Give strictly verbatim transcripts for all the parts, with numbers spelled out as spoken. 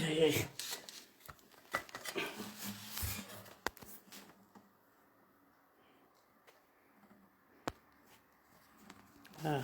Ay, ay. Ah.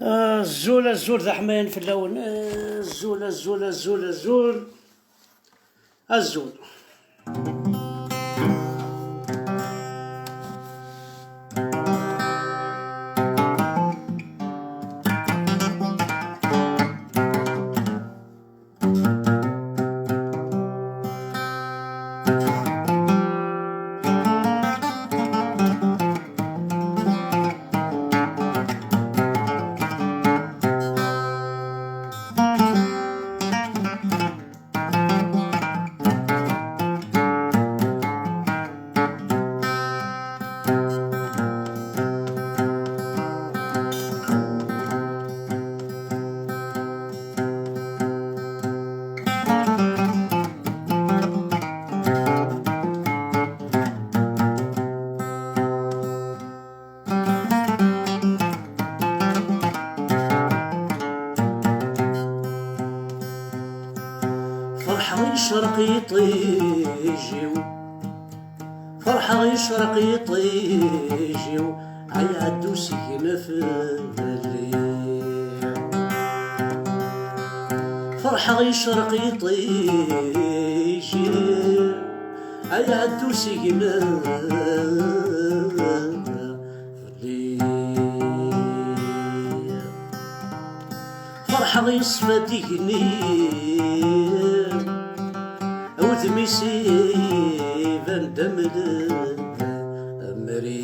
Azul, azul d aḥmayan fell-awen. Azul, azul, azul, azul. Azul. Ferḥeɣ yecreq yiṭij-iw, ferḥeɣ yecreq yiṭij-iw, ay ɛeddu seg-m fell-i. Ferḥeɣ yecreq yiṭij-iw, ay ɛeddu seg-m fell-i. Ferḥeɣ yeṣfa-d igenni, udem-is iban-d am lemri.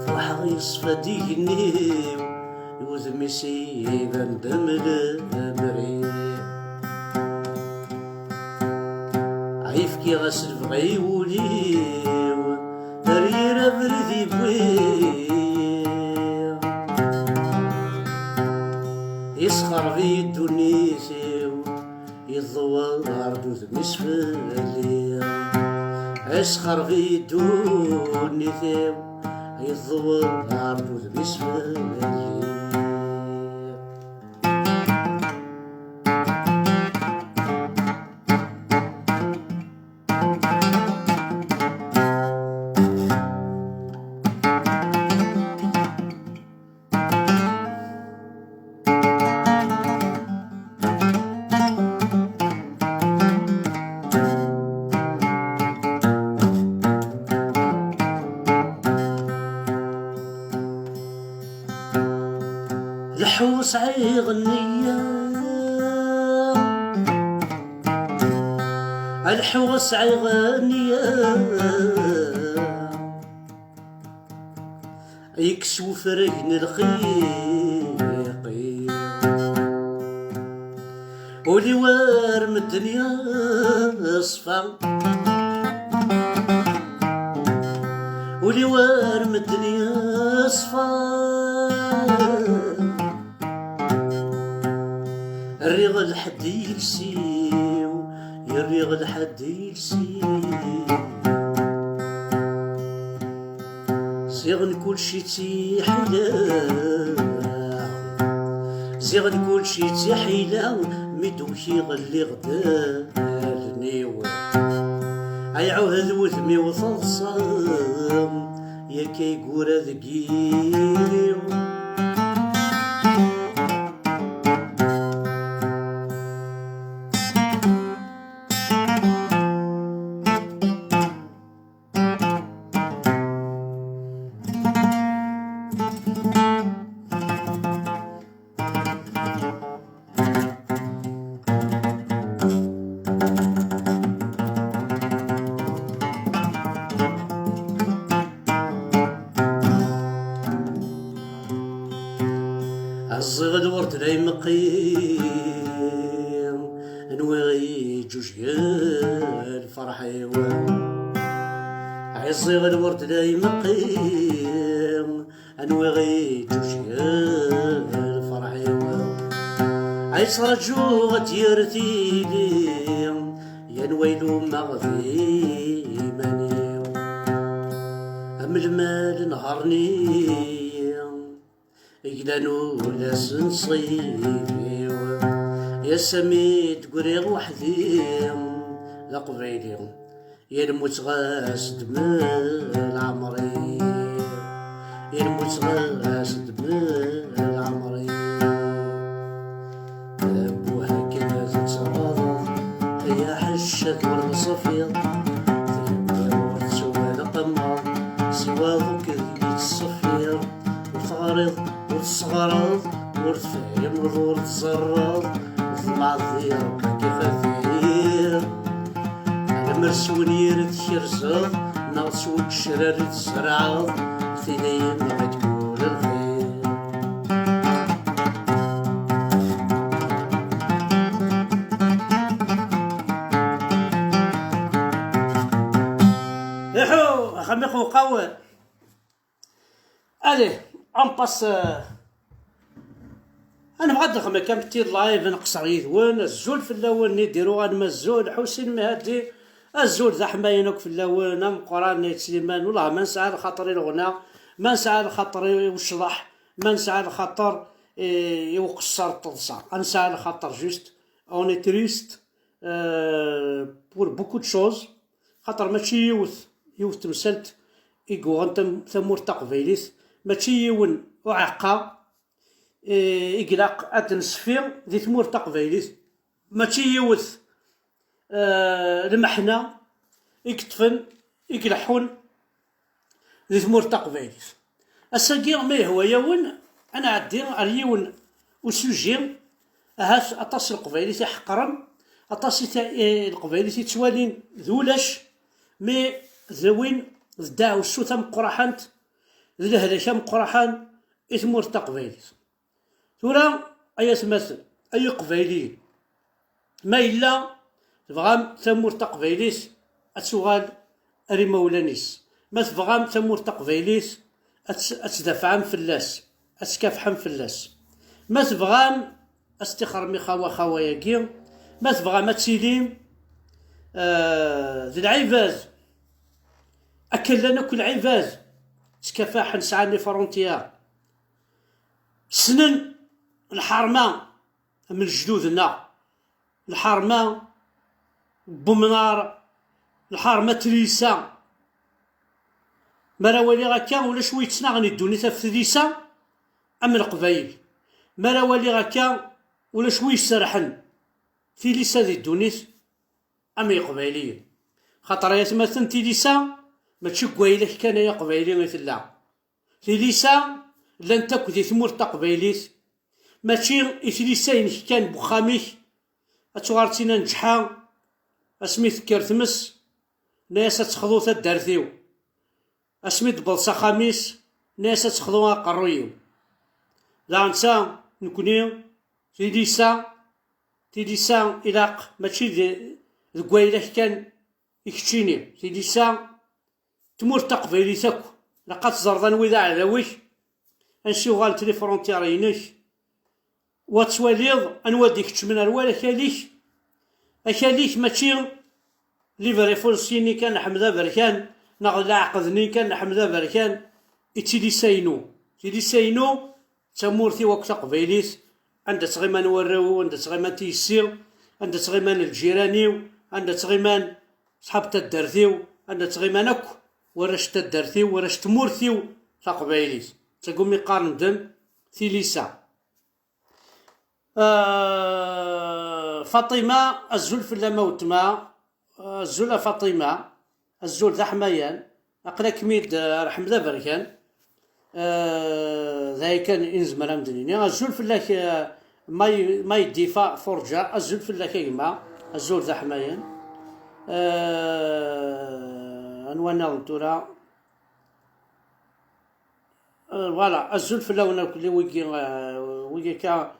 Ferḥeɣ yeṣfa-d igenni, udem-is iban-d am lemri. Ay fkiɣ-as lebɣi i wul-iw, ar yir abrid yewwi. Isxerb-iyi ddunit-iw, yeḍwer-d udem-is fell-i. Isxerb-iyi ddunit-iw, yeḍwer-d udem-is fell-i. Lḥu sɛiɣ nniya, yekkes wefrag n lxiq. Ul-iw ar medden yeṣfa, ul-iw ar medden yeṣfa. Rriɣ lḥedd i yiles-iw, rriɣ lḥedd i yiles-iw. Ziɣen kulci d tiḥila, ziɣen kulci d tiḥila, mi d-ukiɣ lliɣ-d allen-iw. Ay ɛuhed wudem-iw teḍsa, yak ay yura deg yiḍ-iw. Ɛziɣ lwerd la imeqqi, nwiɣ iǧuǧgen lferḥ-iw. Ɛziɣ lwerd la imeqqi, nwiɣ iǧuǧgen lferḥ-iw. Ay ttraǧuɣ ad d-yerr tili, yan waylu maɣ d iman-iw. Am lmal nehṛen-iyi, glan ul-as nṣib-iw. Yas ami d-griɣ weḥd-i, d aqbayli. Yal mmuteɣ-as-d mel ɛemri, yal mmuteɣ-as-d mel ɛemri. Buh akken tettɣaḍeḍ, ay aḥeccet ur tṣeffiḍ. Tlemmiḍ ur tettwaleq amaḍ, siwa ḍuk d mi tettṣeffiḍ. Ur teɣriḍ, ur tesɣareḍ, ur tefhimeḍ, ur tẓerreḍ, ur tḍemɛeḍ di Ṛebbi ad k-ixatir. Lemmer s wenyir i tkerzeḍ, neɣ s ucrar i tzerɛeḍ, tili yenɣa-k kul lxir. Iḥu, axxam iqewqaw. Allez, on passe, euh, ad nebɣa ad nexdem akka am ti live, ad nqeṣṣer yid-wen. Azul fell-awen, Nidir uɣanem azul, Ḥusin Mihadi azul, d aḥmayen akk fell-awen, ameqqran Ayt Sliman. Wellah ma nesɛa lxaṭer i leɣna, ma nesɛa lxaṭer i ucḍeḥ, ma nesɛa lxaṭer i, i uqeṣṣer n teḍsa, ad nesɛa lxaṭer juste, on est triste, euh, pour beaucoup de choses, xaṭer mačči yiwet, yiwet temsalt i yuɣen tam-, tamurt taqbaylit, mačči yiwen uɛeqqa, eh, i ilaq ad d-nesfi di tmurt taqbaylit, mačči yiwet, eh, lmeḥna i yeṭṭfen, i ileḥḥun di tmurt taqbaylit. Ass-agi, ma yehwa-yawen, ad nɛeddi ar yiwen usuji, ahat aṭas n Leqbaylit i ḥeqren, aṭas i ta-, i Leqbaylit i ttwalin d ulac, mi d win d ddaɛwessu tameqqraḥant, d lehlak ameqqraḥan i tmurt taqbaylit. Tura, ay atmaten, ay Iqbayliyen, ma yella tebɣam tamurt taqbaylit ad tuɣal ar imawlan-is, ma tebɣam tamurt taqbaylit ad tt-, ad tdafɛem fell-as, ad tkafḥem fell-as, ma tebɣam ad tixrem ixawa xawa-yagi, ma tebɣam ad tilim, eh, d lɛibad, akka llan akk lɛibad, ttkafaḥen, sɛan les frontières, ssnen lḥerma am lejdud-nneɣ, lḥerma n wemnar, lḥerma n tlisa. Mi ara waliɣ akka, ulac wi yettnaɣen i ddunit ɣef tlisa am Leqbayel. Mi ara waliɣ akka, ulac wi iserrḥen tilisa di ddunit am Iqbayliyen. Xaṭer ay atmaten, tilisa mačči deg wayla-k kan ay Aqbayli i tella. Tilisa llant akk di tmurt taqbaylit, mačči i tlisa-inek kan n uxxam-ik, ad tuɣal d tin aneǧḥa, Asmi tekker tmes, nna-yas ad texḍu taddart-iw. Asmi d-tewweḍ s axxam-is, nna-yas ad texḍu aqerruy-iw. Daɣ netta, nekni, tilisa, tilisa ilaq mačči d, deg wayla-k kan i keččini. Tilisa, tmurt taqbaylit akk, ilaq ad teẓreḍ anwa i d aɛdaw-ik, ansi uɣalent les frontières-inek, wa twaliḍ anwa d-ikeččmen ar war akal-ik. Akal-ik mačči les vrais fonciers-nni kan n Ḥmed Aberkan, neɣ leɛqed-nni kan n Ḥmed Aberkan, i d tilisa-inu. Tilisa-inu d tamurt-iw akk taqbaylit, anda ttɣiman warraw-iw, anda ttɣimant yessi, anda ttɣiman lǧiran-iw, anda ttɣiman ṣḥab taddart-iw, anda ttɣiman akk warrac n taddart-iw, warrac n tmurt-iw taqbaylit. D tagumi qqaren-den tilisa. Ah, Faṭima, azul fell-am a weltma. Azul a Faṭima. Azul d aḥmayan. Aql-akem-id, ah, ar Ḥmed Aberkan. Ah, d aya kan i nezmer ad m-d-nini. Azul fell-ak, ah, may, may difa furǧa. Azul fell-ak a gma. Azul d aḥmayan. Ah, anwa nniḍen tura? Euh, voilà, azul fell-awen akk, wigi, euh, wigi akka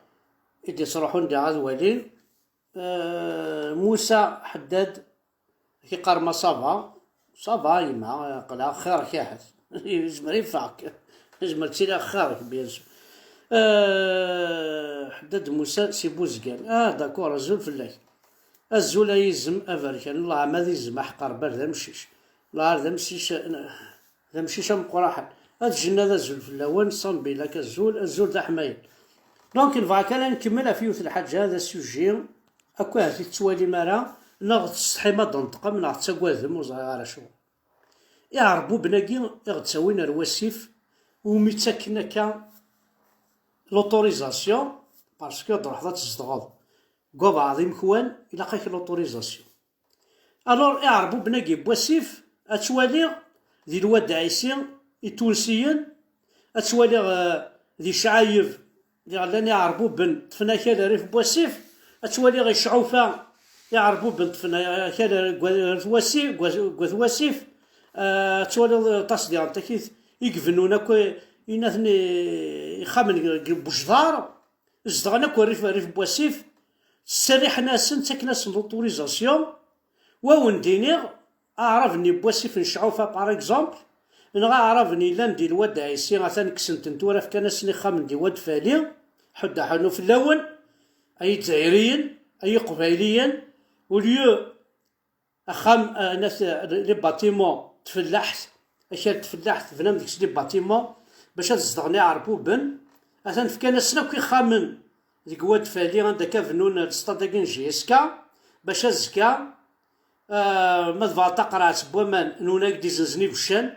i d-yettruḥun diɣ ad walin. Euh, Musa Ḥeddad, ak-iqqar ma ça va? Ça va, yemma, aql-aɣ xir-ik ahat. Yezmer yeffeɣ-k. Yezmer ttiliɣ xir-ik, bien sûr. Euh, Ḥeddad Musa si Buzgan. Ah, d'accord, azul fell-ak. Azul a yizem aberkan. Allah ma d izem aḥeqqar, bar d amcic. Allah d amcic. D amcic ameqqraḥen. Ad jennad azul fell-awen, Sambilak azul, azul d aḥmayan. Donc, nebɣa kan ad nkemmel ɣef yiwet n lḥaǧa, d asuji, akk ahat i tettwalim ara, neɣ tsetḥim ad d-tenṭqem, neɣ tettagadem, ur ẓriɣ ara acu. Iɛerbuben-agi i ɣ-d-ttawin ar wasif, umi ttaken akka l'autorisation, parce que ad d-truḥeḍ ad tzedɣeḍ deg wabeɛḍ imekwan, ilaq-ak l'autorisation. Alors, iɛerbuben-agi n wasif, ad twaliɣ di Lwad Ɛisi, Itunsiyen, ad twaliɣ, eh, di Cɛayeb, di llan iɛerbuben ṭṭfen akal rrif n wasif, ad twaliɣ Iceɛufa, iɛerbuben ṭṭfen akal rrif n wasif, deg wa-, deg wat wasif, eh, ad twaliḍ aṭas diɣen takit i ibennun akk, eh, inat n, eh, ixxamen deg Bujḍar, zedɣen akk rrif, rrif n wasif, ttserriḥen-asen, ttaken-asen l'autorisation. Wa wen-d-iniɣ, aɛrab-nni n wasif n Cɛufa, par exemple, neɣ aɛrab-nni yellan di Lwad Ɛisi, atan kksen-ten tura, fkan-asen ixxamen di Wad Fali, ḥuddu aḥunnu fell-awen, ay Izzayriyen, ay Iqbayliyen, au lieu axxam, eh, nat, eh, les bâtiments n tfellaḥt, akal n tfellaḥt, bnan deg-s les bâtiments, bac ad zedɣen iɛerbuben. Atan fkan-asen akk ixxamen deg Wad Fali, anda akka bennun lestad-agi n J S K, bac azekka, eh, ma tebɣiḍ taqerɛet n waman, nuna i d-izenzen ibeccan,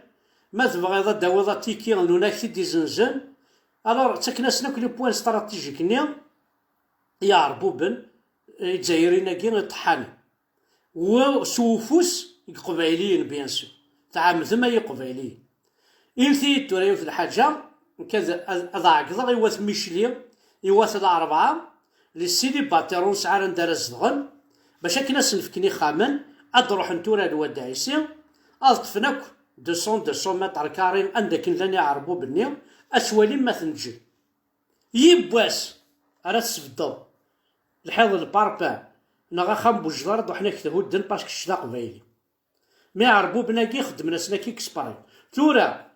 ma tebɣiḍ ad d-tawiḍ atiki, nuna i d-izenzen. Alors, ttaken-asen akk les points stratégiques-nni, iɛerbuben, eh, izzayriyen-agi iṭeḥḥanen. W-, s ufus n Iqbayliyen, bien sûr. Tɛemmdem ay Iqbayliyen. Init-iyi-d tura yiwet n lḥaǧa, nekk ad, ad, ad ɛeggḍeɣ i wat Micli, i wat Larebɛa, les célibataires ur nesɛi ara anda ara zedɣen, bac akken ad sen-fken ixxamen, ad d-ruḥen tura ar Lwad Ɛisi, ad ṭṭfen akk deux cents, deux cents mètres carrés anda akken llan iɛerbuben-nni, ad twalim ma ten-ǧǧen. Yiwwas ara tesbeddeḍ lḥiḍ n le parpaing neɣ axxam n Bujḍar, ad ruḥen ad k-thudden parce que kečč d aqbayli. Mi iɛerbuben-agi xeddmen-asen akka exprès. Tura,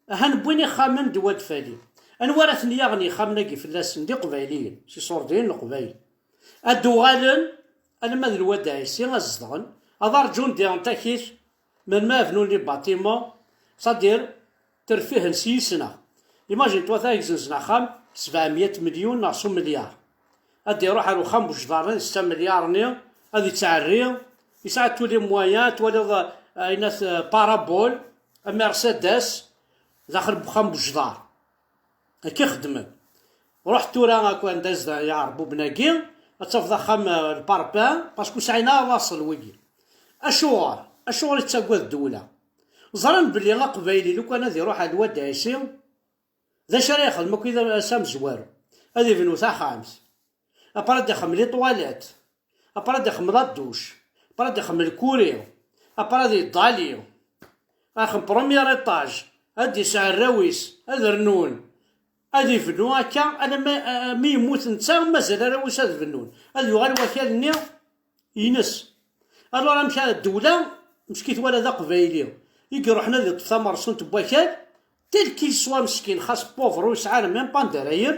ahan wwin ixxamen di Wad Fali. Anwa ara ten-yaɣen yixxamen-agi fell-asen? D iqbayliyen, s iṣurdiyen n leqbayel. Ad d-uɣalen alamma d Lwad Ɛisi, ad zedɣen, ad rǧun diɣen takit, melmi ad bnun les bâtiments, c'est-à-dire, terfihen s yis-neɣ. Imagine-toi, ta yezzenzen axxam, sebɛemya milyun neɣ s umilyar. Ad d-iruḥ ar uxxam n Bujḍar-nni, d setta milyar-nni, ad ittɛerri, yesɛa tous les moyens, twaliḍ, eh, ayen at, eh, parabole, Mercedes, daxel n uxxam n Bujḍar. Akka i xeddmen. Ruḥ tura akk anda zedɣen iɛerbuben-agi, ad tafeḍ axxam, eh, le parpaing, parce que ur sɛin ara laṣel wigi. Acuɣer? Acuɣer i tettagad ddewla? Ẓran belli aqbayli lukan ad iruḥ ar Lwad Ɛisi, d acu ara yexdem akk i d as amezwaru? Ad ibnu taxxamt. Après ad ixdem les toilettes. Après ad ixdem la douche. Après ad ixdem lkuri, après ad iḍali, ad ixdem premier étage, ad d-yesɛu arraw-is, ad rnun, ad ibnu akka alamma, eh, mi yemmut netta mazal arraw-is ad bennun, ad yuɣal wakal-nni ines. Alors amek ara ddewla, meskit wala d aqbayli i iruḥen ad iṭṭef tamersunt n wakal, tel qu'il soit meskin, xas pauvre ur yesɛi ara même pas anda ara yerr,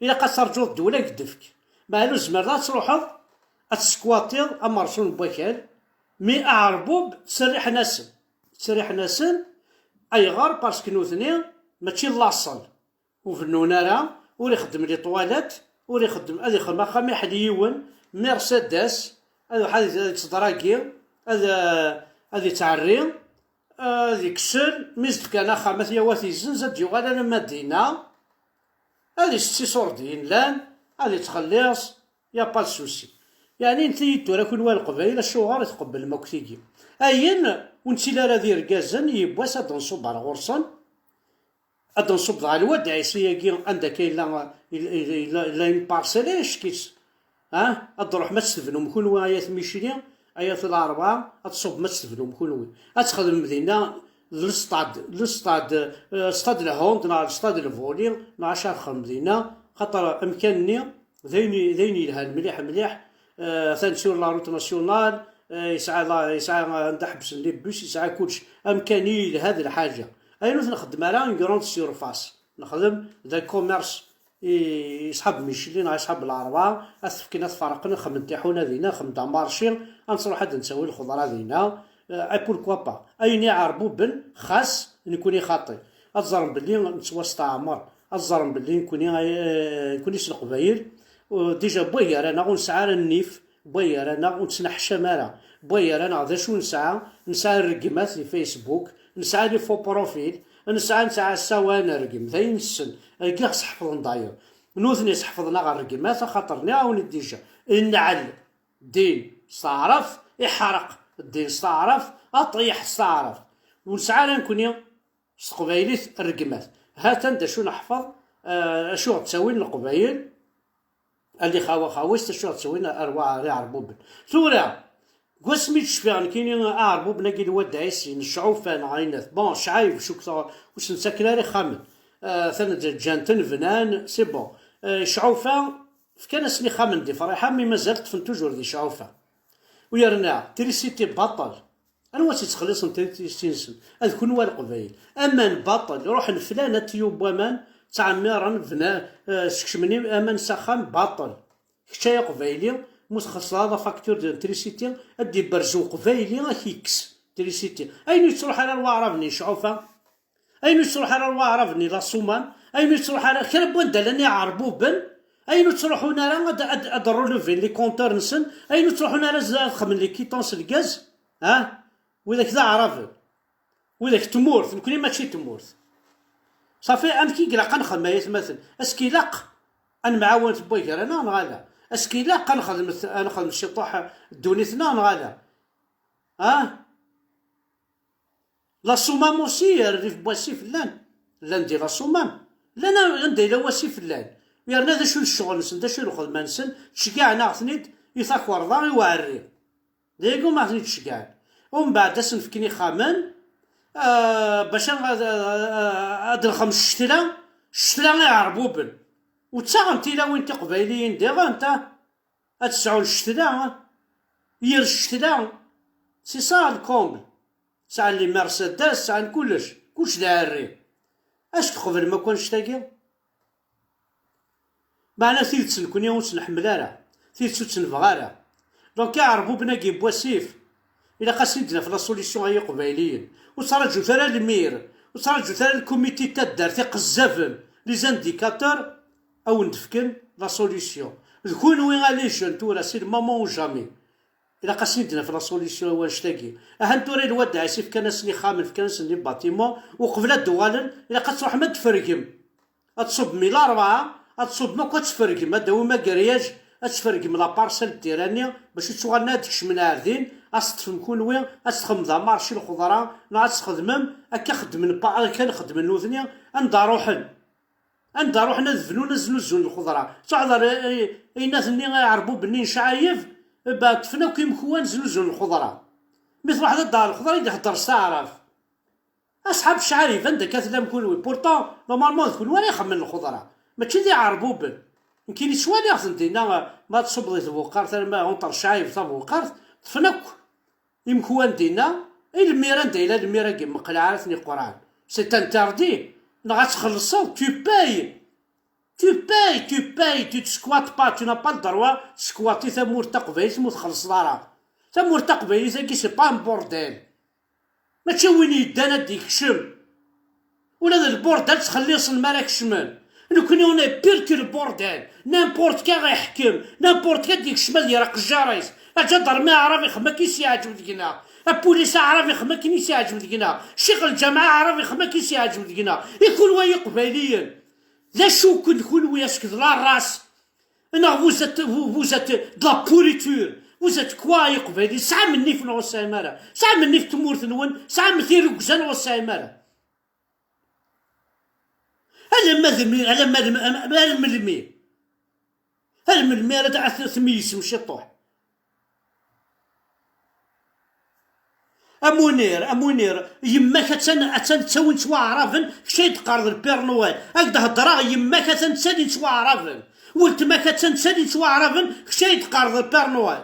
ilaq ad terǧuḍ ddewla ad k-d-tefk. Meɛna ur tezmireḍ ad truḥeḍ ad teskwatiḍ amersun n wakal, mi aɛerbub ttserriḥen-asen. Ttserriḥen-asen, ayɣer? Parce que nutni mačči n laṣel. Ur bennun ara, ur ixeddem les toilettes, ur ixeddem, ad ixdem axxam iḥel yiwen, Mercedes, ad iruḥ ad, ad yettḍragi, ad, ad yettɛerri, ad ikessel, mi s-d-fkan axxam ad t-yawi ad t-izzenz, ad d-yuɣal alamma d dinna, ad isett iṣurdiyen llan, ad ittxelliṣ, y a pas de souci. Yeɛni, nti-yi-d tura kunwi a Leqbayel, acuɣer i tqeblem akk tigi? Ayen ur nettili ara d irgazen, yiwwas ad d-nṣubb ar ɣur-sen, ad d-nṣubb dɣa lwad Ɛisa-agi, anda akka yella, yella, yella, yella une parcelle, ack-itt. Ah, ad d-truḥem ad tt-tebnum kunwi, ay at Micli, ay at Larebɛa, ad tṣubbem ad tt-tebnum kunwi. Ad txedmem dinna d lestad, lestad, eh, stad lhond neɣ stad lvoli, neɣ acu ara txedmem dinna, xaṭer amkan-nni d ayen, d ayen yelhan mliḥ, mliḥ. Eh, atan sur la route nationale, eh, yesɛa la, yesɛa anda ḥebsen les bus, yesɛa kullec. Amkan-nni yelha d lḥaǧa. Ayen ur t-nxeddem ara une grande surface. Nexdem d commerce i, i ṣḥab Micli neɣ i ṣḥab Larebɛa, ad t-fken, ad t-ferqen, ad xedmen tiḥuna dinna, ad xedmen d amarci, ad nettruḥ ad d-nettawi lxeḍra dinna, eh, et pourquoi pas. Ayen iɛerbuben, xas nekni xaṭi. Ad ẓren belli nettwasteɛmer, ad ẓren belli nekni, eh, nekni s Leqbayel, eh, déjà n waygar-aneɣ ur nesɛi ara nnif, n waygar-aneɣ ur nettneḥcam ara, n waygar-aneɣ d acu nesɛa, nesɛa rregmat di Facebook, nesɛa les faux profils, nesɛa, nesɛa asawan rregm, d ayen nessen, rgiɣ sḥefḍen d'ailleurs. Nutni sḥefḍen-aɣ rregmat, axaṭer nniɣ-awen-d déjà, inɛel ddin s taɛrabt, iḥreq ddin s taɛrabt, aṭeyyḥ s taɛrabt. Ur nesɛi ara nekni s teqbaylit rregmat. Ha-t-an d acu neḥfeḍ, eh, acu ɣ-d-ttawin Leqbayel, a lixawa xawist, acu ɣ-d-ttawin ar wa-, ar Iɛerbuben. Tura, deg wasmi d-cfiɣ nekkini Aɛerbuben-agi, lwad Ɛisi, n Cɛufa neɣ ayennat. Bon, Cɛayeb, cukkeɣ ur sen-ttaken ara ixxamen. Eh, atan ǧǧan-ten, bnan, c'est bon. Eh, Cɛufa, fkan-asen ixxamen di Friḥa, mi mazal ṭṭfen toujours di Cɛufa. U yerna, trisiti baṭel. Anwa tt-ittxelliṣen trisiti-nsen? Ad kunwi a Leqbayel. Aman baṭel, ruḥen flan atiyu n waman, ttɛemmiren, bna-, eh, skecmen i-, aman s axxam, baṭel. Kečč ay Aqbayli, mu txellṣeḍ la facture de trisiti, ad d-iberz Uqbayli, ad k-ikkes trisiti. Ayen ur yettruḥ ara ar Waɛrab-nni n Cɛufa, ayen ur yettruḥ ara ar Waɛrab-nni La Soummam, ayen ur yettruḥ ara kra n wanda llan Iɛerbuben, ayen ur ttruḥun ara ad, ad, ad releven les compteurs-nsen, ayen ur ttruḥun ara z-, ad xedmen les quittances n lgaz, ha? Widak d Aɛraben. Widak d tmurt, nekni mačči d tmurt. Safi, amek i ilaq ad nexdem, ay atmaten? Est-ce que ilaq ad nemɛawan s waygar-aneɣ neɣ ala? Est-ce que ilaq ad nexdem, ad nexdem ciṭuḥ ddunit-nneɣ neɣ ala? Ah? La Soummam aussi, rrif n wasif llan. Llan di La Soummam. Llan anda yella wasif llan. Yerna d acu d ccɣel-nsen, d acu d lxedma-nsen, ttceggiɛen-aɣ-ten-id i takerḍa, i uɛerri. D ayagi umi aɣ-ten-id-ceggɛen. Umbeɛd ad sen-fken ixxamen, ah, bac ad, ad, ad, ad d-nexdem ccetla, ccetla Iɛerbuben. U ttaɣen tilawin tiqbayliyin diɣen, ta, ad sɛun ccetla, yir ccetla. C'est ça le comble. Sɛan les Mercedes, sɛan kullec, kullec d aɛerri. Acu tqeblem akk annect-agi? Meɛna tidet nekni ur tt-nḥemmel ara, tidet ur tt-nebɣi ara. Donc Iɛerbuben-agi n wasif, ilaq ad sen-id-naf la solution ay Iqbayliyen. Ur ttraǧut ara lmir, ur ttraǧut ara lkumiti n taddart iqezzaben, les indicateurs, a wen-d-fken la solution. D kunwi a les jeunes tura, c'est le moment ou jamais. Ilaq ad sen-id-naf la solution i wannect-agi. Ahan tura i lwad Ɛisi fkan-asen ixxamen, fkan-asen les bâtiments, uqbel ad d-uɣalen, ilaq ad truḥem ad d-tfergem. Ad tṣubbem i Larebɛa, ad tṣubbem akk ad tfergem, ad d-tawim agryaj, ad tfergem la parcelle n tira-nni, bac ur ttuɣalen ad d-kecmen ar din, ad s-teṭṭfem kunwi, ad s-txedmem d amarci lxeḍra, neɣ ad s-txedmem akka xeddmen pa-, akka xeddmen nutni, anda ruḥen? Anda ruḥen ad bnun, ad znuzzun lxeḍra? Tettwaɛḍer, eh, eh, ayennat-nni Iɛerbuben-nni n Cɛayeb, Ba, ṭṭfen akk imkuwan znuzun lxeḍra. Mi truḥeḍ ad d-taɣeḍ lxeḍra i d-ihedder s taɛrabt. Asḥab Cɛarif, anda akka tellam kunwi? Pourtant, normalement d kunwi ara ixemmen lxeḍra, mačči d iɛerbuben. Nekkini ttwaliɣ-ten dinna, ma tṣubbeḍ i tbuqart, arma entre Cɛarif tabuqart, ṭṭfen akk imkuwan dinna, i lmir anda yella lmir-agi meqqel ara ten-iqurɛen. C'est interdit. Neɣ ad txellṣeḍ, tu payes. Tu payes, tu payes, tu ne squattes pas, tu n'as pas le droit de squatter tamurt taqbaylit ma ur txellṣeḍ ara. Tamurt taqbaylit-agi, c'est pas un bordel. Mačči win yeddan ad d-yekcem. Ula d lbordel ttxelliṣen mi ara kecmen. Nekkni on est pire que le bordel. N'importe qui ɣ-iḥkem, n'importe qui ad d-yekcem ad yerr aqejjar-is. Aǧadarmi aɛrab ixem akken i s-yeɛǧeb deg-neɣ. Apulis aɛrab ixem akken i s-yeɛǧeb deg-neɣ. Ccix lǧameɛ aɛrab ixem akken i s-yeɛǧeb deg-neɣ. I kunwi ay iqbayliyen? D acu-ken kunwi, est-ce que d la race? Neɣ vous êtes, vous, vous êtes de la pourriture? Vous êtes quoi, ay iqbayliyen? Tesɛam nnif neɣ ur tesɛim ara? Tesɛam nnif tmurt-nwen? Tesɛam tirugza neɣ ur tesɛim ara? Alamma d mi, alamma d, am-, am-, ar melmi? Ar melmi ara d-, ad tmeyyzem ciṭuḥ? Amunir, amunir, yemma-k attan, attan ttawin-tt waɛraben, kečč ay d-teqqareḍ le Père Noël. Ad k-d-heddreɣ, yemma-k attan ttalin-tt waɛraben. Weltma-k attan ttalin-tt waɛraben, kečč ay d-teqqareḍ le Père Noël.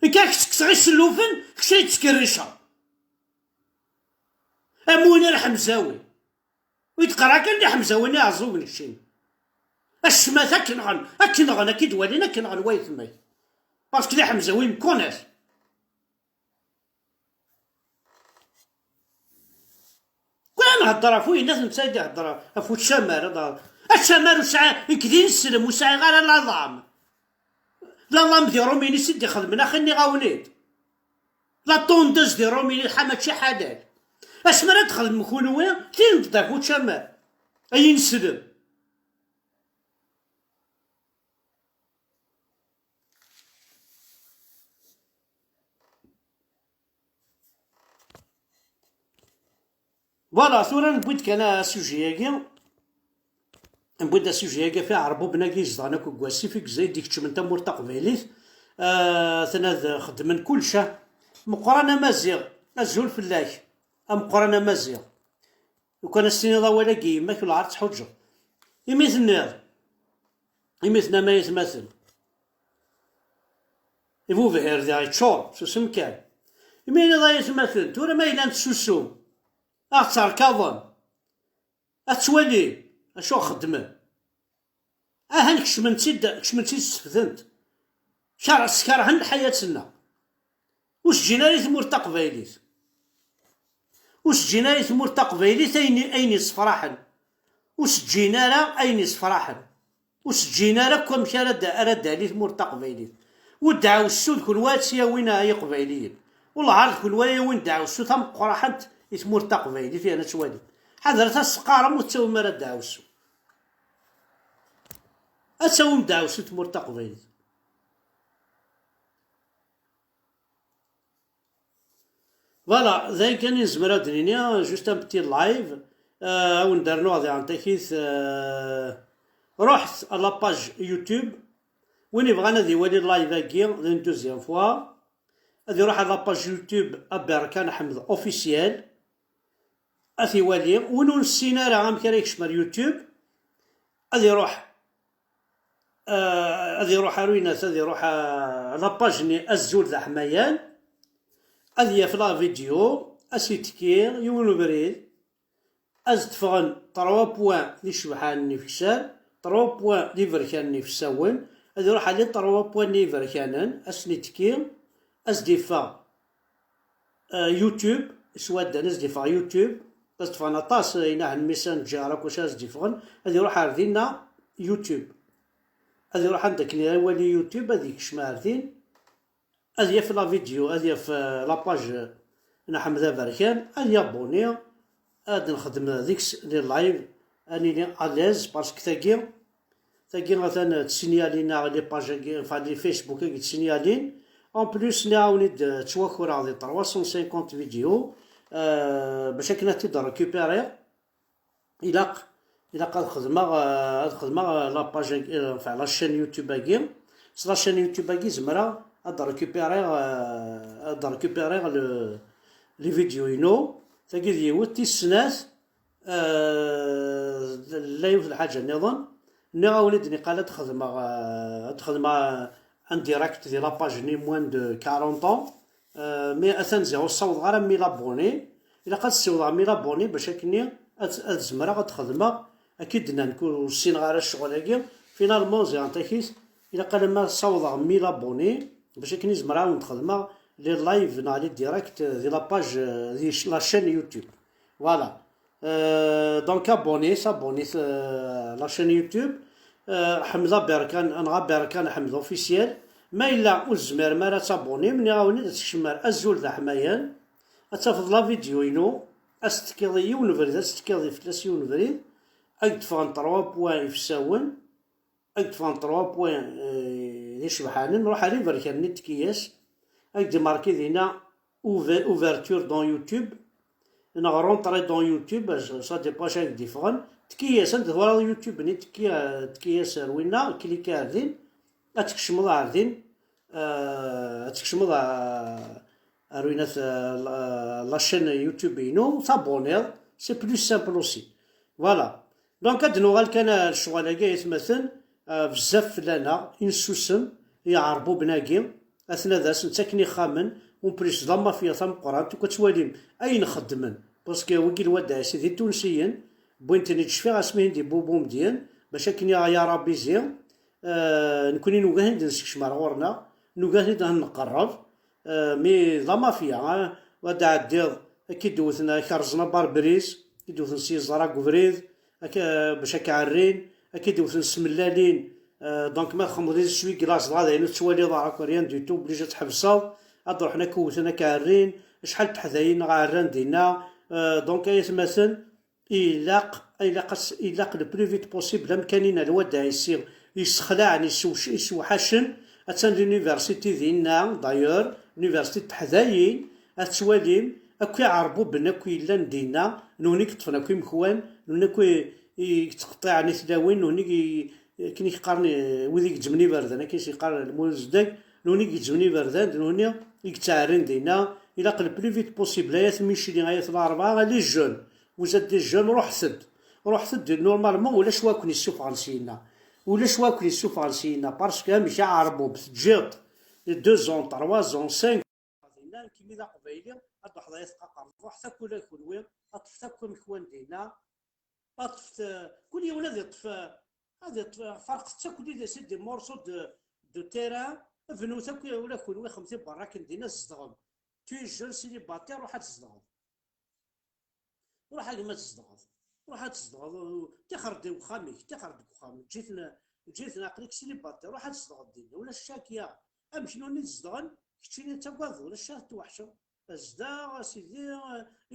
Nekk ad k-ttekkseɣ isellufen, kečč ay d-ttkerriceɣ. Amunir Ḥemzawi. Ur d-qqar-ak kan d iḥemzawen iɛeẓẓugen keččini. Acemma-t akken nɣen, akken nɣen, akken d-walin, akken nɣen wayetma-k. Parce que les Ḥemzawi me connaissent. Kul ad nhedder ɣef winnat, netta i d-ihedder ɣef ucamar, ad ɣ-, acamar ur sɛi, nekk d ineslem, ur sɛiɣ ara la dame. La dame di Rumini i d-ixedmen, axi nniɣ-awen-id. La tondeuse di Rumini, ḥa mačči ḥalal. Asmi ara txedmem kunwi, tin d-ḍaf ucamar. Ay ineslem. Voilà, tura newwi-d kan asuji-agi. Newwi-d asuji-agi ɣef iɛerbuben-agi izedɣen akk deg wasif i yezza-, i d-ikeččmen tamurt taqbaylit. Ah, atan ad xeddmen kullec, ah. Meqqran Amaziɣ, azul fell-ak, a Meqqran Amaziɣ. Lukan ad s-tiniḍ awal-agi i yemma-k, ur lɛar tḥuǧǧeḍ. Imi tenniḍ, imi tennam ay atmaten, ibubhir diɣ yeččur, susem kan. Imi tiniḍ ay atmaten, tura ma yellan tessusum, ad ɣ-tterkaḍen, ad twali acu xeddmen. Ahan kecmen-tt-id, kecmen-tt-id sefdent. Kar-, skerhen lḥayat-nneɣ. Ur s-ǧǧin ara i tmurt taqbaylit. Ur s-ǧǧin ara i tmurt taqbaylit ayen, ayen yessefraḥen. Ur s-ǧǧin ara ayen yessefraḥen. Ur s-ǧǧin ara akk amek ara d-, ara d-tali tmurt taqbaylit. U ddeɛwessu d kunwi ad tt-yawin ay iqbayliyen. Wellah ar d kunwi ara yawin ddeɛwessu tameqqraḥant i tmurt taqbaylit, yerna ad twali. Ḥadret ad s-teqqarem ur tettawim ara ddeɛwessu. Ad tawim ddeɛwessu i tmurt taqbaylit. Voilà, d ayen kan i nezmer ad d-nini, juste un petit live, euh, ad wen-d-rnuɣ diɣen takit, euh, ruḥet à la page YouTube, win yebɣan ad iwali live-agi, d une deuxième fois, ad iruḥ à la page YouTube Aberkan Ḥmed Officiel, ad t-iwali, win ur nessin ara amek ara yekcem ar YouTube, ad iruḥ, euh, ad iruḥ ar winat, ad iruḥ, euh, la page-nni Azul d Aḥmayan, ad yaf la vidéo, ad s-yettekki yiwen ubrid, ad d-ffɣen trois points d icebḥanen ifeksan, trois points d iberkanen ifessawen, ad iruḥ ar les trois points-nni iberkanen, ad sen-yettekki, ad s-d-iffeɣ euh, YouTube, s waddan ad s-d-iffeɣ YouTube, ad s-d-ffɣen aṭas, euh, inahen Messenger akk wacu ad s-d-iffɣen, ad iruḥ ar dinna YouTube. Ad iruḥ anda akken iwali YouTube, ad yekcem ar din, ad yaf la vidéo, ad yaf, euh, la page, euh, n Ḥmed Aberkan, ad yabuni, ad nexdem deg-s les lives, ad nili à l'aise, parce que tagi, tagi atan ttsenyalin-aɣ les pages-agi, enfin, les Facebook-agi ttsenyalin. En plus, nniɣ-awen-id, euh, ttwakureɣ di trois cent cinquante vidéos, euh, bac akken ad t-id-récupérer, ilaq, ilaq ad xedmeɣ, euh, ad xedmeɣ, euh, la page-agi, euh, enfin, la chaîne YouTube-agi, S la chaîne YouTube-agi zemreɣ ad récupérer, euh, ad récupérer le, les vidéos-inu. Tagi d yiwet, tis snat, euh, la yiwet lḥaǧa nniḍen. Nniɣ-awen-id niqal ad xedmeɣ, euh, ad xedmeɣ, euh, un direct di la page-nni moins de quarante ans. Euh, mais atan ziɣ ur ssawḍeɣ ara mille abonnés. Ilaq ad ssiwḍeɣ mille abonnés bac akken ad, ad zemreɣ ad xedmeɣ. Akka i d-nnan, ur ssineɣ ara ccɣel-agi. Finalement, ziɣ n takit, ilaq alamma ssawḍeɣ mille abonnés bac akken i zemreɣ ad wen-d-xedmeɣ les lives neɣ les directs, euh, di la page, euh, di la chaîne YouTube. Voilà. Euh, donc abonnez, s'abonnez, euh, la chaîne YouTube. Euh, Ḥmed Aberkan, neɣ Aberkan Ḥmed officiel. Ma yella ur tezmirem ara ad tabonnim, nniɣ-awen-id ad tkecmem ar azul d aḥmayan. Ad tafeḍ la vidéo-inu, ad s-tekkiḍ i yiwen ubrid, ad s-tekkiḍ i fell-as yiwen ubrid. Ad d-ffɣen trois points ifsawen, ad d-ffɣen trois points, euh, d icebḥanen, ruḥ ar iberkan-nni n tkias, ad d-imarki dinna ouver-, ouverture dans YouTube, neɣ rentrée dans YouTube, ça dépend acu ad d-iffɣen. Tkias, anda twalaḍ YouTube-nni, tki-, tkias ar winna, cliquer ar din, ad tkecmeḍ ar din, euh, ad tkecmeḍ ar, ar winna, euh, la, la chaîne YouTube-inu, tabonniḍ, c'est plus simple aussi. Voilà. Donc, ad nuɣal kan ar ccɣel-agi, ay atmaten, euh, bezzaf fell-aneɣ i nessusem, i iɛerbuben-agi, atnad-as, nettaken ixxamen, en plus d la mafia tameqqrant, akk ad twalim ayen xeddmen, parce que wigi lwadaɛ-is d itunsiyen, wwin-ten-id cfiɣ asmi i d-ibubu Medyen, bac akken i aɣ-yara bizi, euh, nekkni nugi ad ten-id-nessekcem ar ɣur-neɣ, nugi ad ten-id-nqerreb, euh, mais d la mafia, hein, ad d-ɛeddiḍ, ad k-id-wten, ad k-rẓen abarbris, ad k-id-wten s yiẓra deg ubrid, ad k-, bac ad k-ɛerrin, ad k-id-wten s tmellalin, euh, donc ma txedmeḍ essuie-glace dɣa d ayen ur tettwaliḍ ara, rien du tout, obligé ad tḥebseḍ, ad d-ruḥen ad k-wten, ad k-ɛerrin, acḥal n teḥdayin neɣ ɛerran dinna, euh, donc ay atmaten, ilaq, ilaq, as- ilaq le plus vite possible amkan-in ar lwadaɛ-is i yessexlaɛen, yessewc-, yessewḥacen. Attan l'université dinna, d'ailleurs, l'université n teḥdayin, ad twalim akk iɛerbuben akk yellan dinna, nehni i yeṭṭfen akk imekwan, nehni akk i, i yettqeṭṭiɛen i tlawin, nehni i, akken i k-qqaren, eh, wid i gezzmen iberdan, akken i s-yeqqar lmuzdag, nehni i gezzmen iberdan, d nehni i yettɛerrin dinna. Ilaq le plus vite possible, ay at Micli, ay at Larebɛa, les jeunes, vous êtes des jeunes, ruḥet-d. Ruḥet-d, normalement, ulac wa ken-yessufɣen syenna. Ulac wa ken-yessufɣen syenna, parce que amek aɛerbub teǧǧiḍ deux ans, trois ans, cinq ans, dinna, nekk imi d aqbayli, ad d-ruḥeḍ ay at Qaqer, ruḥet akk ula kunwi, ṭṭfet akk amekwan dinna, ṭṭfet, kul yiwen ad iṭṭef, ad iṭṭef, ferqet akk, des, des morceaux de, de terrain, bnut akk ula kunwi, xemt i berra akken dinna tzedɣem. Tu es jeune célibataire, ruḥ ad tzedɣeḍ. Ruḥ a gma ad tzedɣeḍ. Ruḥ ad tzedɣeḍ, tixer-d deg uxxam-ik, tixer-d deg uxxam. Eǧǧ-iten, eǧǧ-iten aql-ik célibataire, ruḥ ad tzedɣeḍ dinna. Ulac ccak ya. Amek nuni tzedɣen, keččini ad tagadeḍ, ulac ccak ad twaḥceḍ. Zdeɣ, a sidi,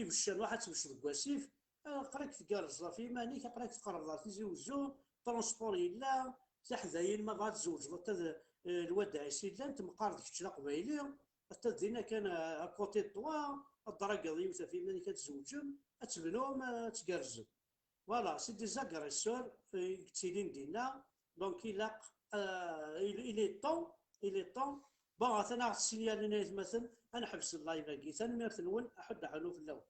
ibeccan, ruḥ ad tebecceḍ deg wasif. Aql-ak tgerrzeḍ ɣef yiman-ik, aql-ak tqerrbeḍ ɣer Tizi Wezzu, transport yella, tiḥdayin ma bɣa tzewǧeḍ akka d, eh, lwadaɛ-is yellan, temqar d kečč d aqbayli, atta d dinna kan, eh, à côté de toi, ad drageḍ yiwet ɣef yiman-ik ad tzewǧem, ad tebnum, eh, ad tgerrzem. Voilà, c'est des agresseurs, eh, i yettilin dinna, donc ilaq, eh, il, il est temps, il est temps. Bon, atan ad ɣ-ssinyalen aytmaten, ad neḥbes live-agi. Tanemmirt-nwen, aḥudd aḥunu fell-awen.